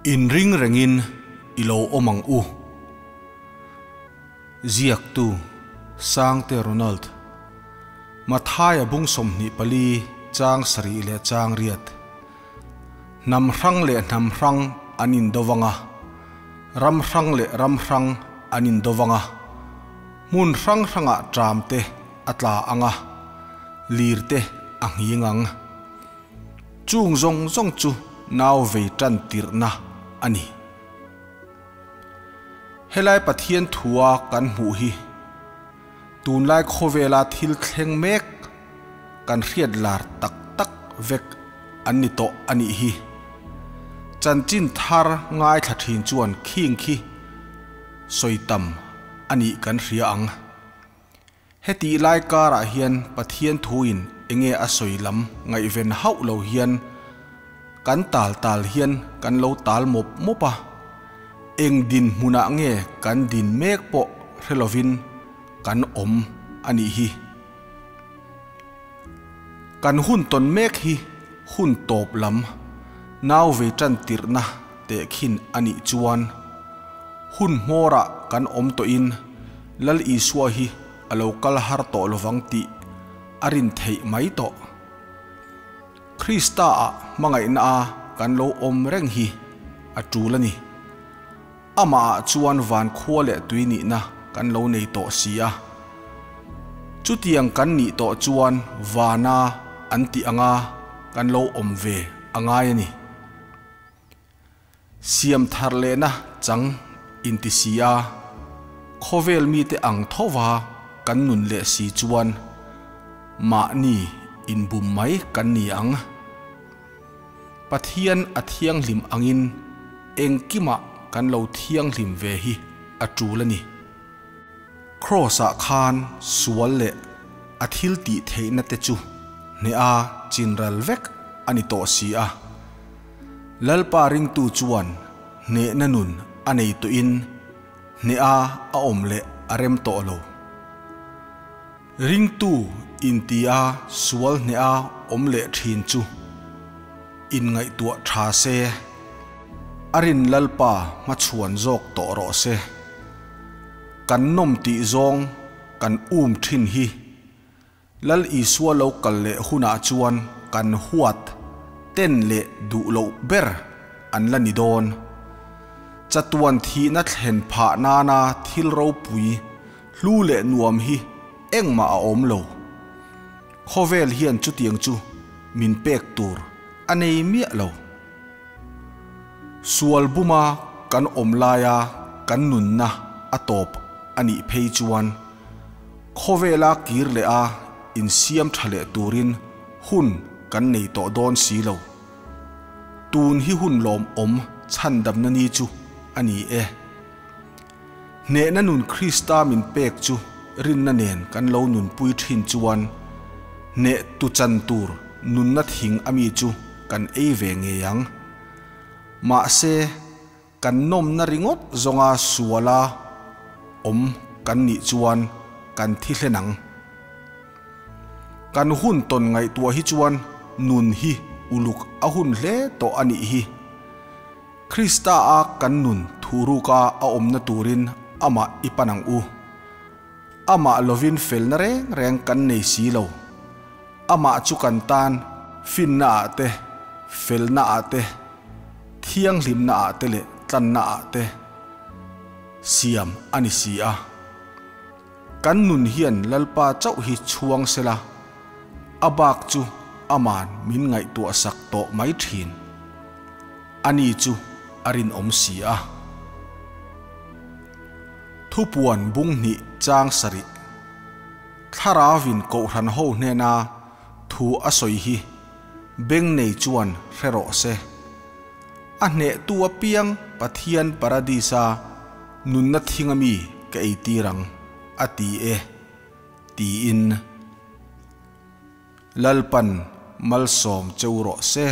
Inring rengin i lo awm ang u. Ziaktu, Sangte Ronald. Mathaia bung 24 chang 7 leh chang 8. Hnam hrang leh hnam hrang an indo vang a, ram hrang leh ram hrang an indo vang a, hmun hrang hrangah ṭam te a tla ang a, lir te a nghing ang. Chung zawng zawng chu nau vei tan tirhna a ni. Helai Pathian thua kan hmuh hi tunlai khawvela thil thleng mek kan hriat lar tak tak vek an ni tawh a nih hi. Chanchin thar ngaithla thin chuan khing khi sawi tam a nih kan hria ang. Hetih lai karah hian Pathian thuin enge a sawi lam ngaihven hauh lo hian kan tal tal hian kan lo tal mawp mawp a, eng dinhmunah nge kan din mek pawh hre lovin kan awm a nih hi. Kan hun tawn mek hi hun tawp lam nau vei tan tirhna tehkhin a nih chuan hun hmawrah kan awm tawhin Lal Isua hi a lo kal har tawh lovang tih a rin theih mai tawh. Krista-ah hmangaihna a kan lo awm reng hi a tul a ni. Amahah chuan van khua leh tui nihna kan lo nei tawh si a. Chutiang kan nih tawh chuan vana an tih anga kan lo awm ve a ngai a ni. Siam thar lehna chang inti si a, khawvel mite ang thova kan nun leh si chuan mahni inbum mai kan ni ang. Pathian a thianghlim angin engkimah kan lo thianghlim ve hi a tul a ni. Kraws-ah khan sual leh a thil tih theihna te chu hneha chinral vek a ni tawh si a. Lalpa ringtu chuan hnehna nun a nei tawhin hneha a awm leh a rem tawh lo. Ringtu intia sual hneha awm leh thin chu inngaihtuah tha se, a rin Lalpa hmachhuan zawk tawh rawh se. Kan nawm tih zawng kan um thin hi Lal Isua lo kal leh hunah chuan kan huat, ten leh duh loh ber an la ni dawn. Chatuan thihna thlen phah nana thil ropui, hlu leh nuam hi engmah a awm lo. Khawvel hian chutiang chu min pek tur a nei miah lo. Sual buma kan awm laia kan nunna a tawp a nih phei chuan khawvela kir leh a insiam tha leh turin hun kan nei tawh dawn si lo. Tun hi hun lawmawm chhandamna ni chu a ni e. Hnehna nun Krista min pek chu rinna nen kan lo nunpui thin chuan hneh tu chan tur nunna thing a mi chu kan ei ve ngei ang. Mahse, kan nawmna ringawt zawnga suala awm kan nih chuan kan thi hlen ang. Kan hun tawn ngaihtuah hi chuan nun hi uluk a hun hle tawh a nih hi. Krista a kan nun thuruka a awmna turin amah i pan ang u. Amah lovin felna reng reng kan nei si lo. Amah chu kan tan finna ah te, felna ah te, thianghlimna ah te leh tlanna ah te siam a ni si a. Kan nun hian Lalpa chauh hi chhuang sela, a bak chu aman min ngaihtuah sak tawh mai thin. Ani chu a rinawm si a. Thupuan bung hnih chang sarih. Thlarauin Kohhran ho hnena thu a sawi hi beng nei chuan hre rawh se. A hnehtu apiang Pathian Paradisa nunna thing ami ka eitir ang, a ti e, tiin. Lalpan malsawm cheu rawh se.